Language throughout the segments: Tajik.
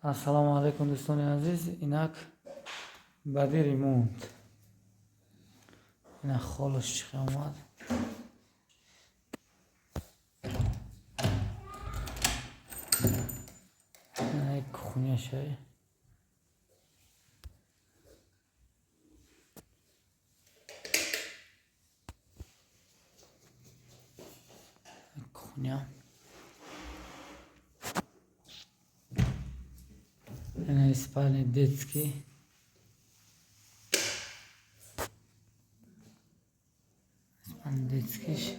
Ассалому алайкум, дӯстони азиз. Инак, баъди ремонт ина холаш чихе омад. Ина кухняшай. Кухня, ина спальня, детский, спальня детский.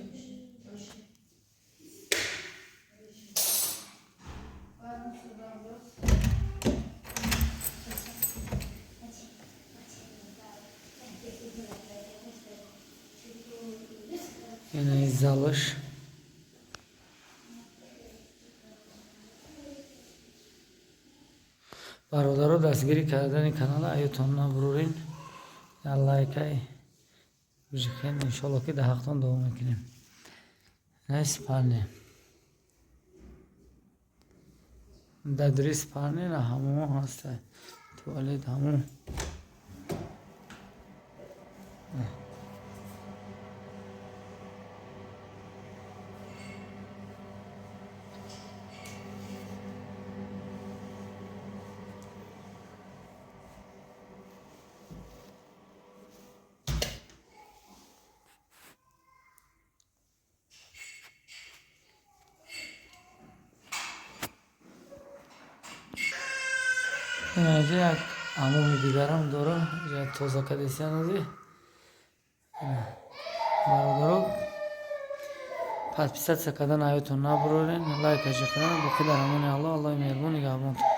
Ина залаш. Бародаро, дастгирӣ кардани канала аётон набурорен, лайкай бижихен. Иншолло, ки дар ҳақтон дуо мекунем. Ина спальня, дар спальня на ҳамом ҳаста, туалет, ҳамом. Инаҷа як ҳамоми дигарам дора, тоза кадесианози. Бародаро, подписаться кардан аётон набурорен, лайка ҷиқиран. Боқӣ дар амони Аллоҳ. Аллоҳи меҳрубон нигаҳбонтон.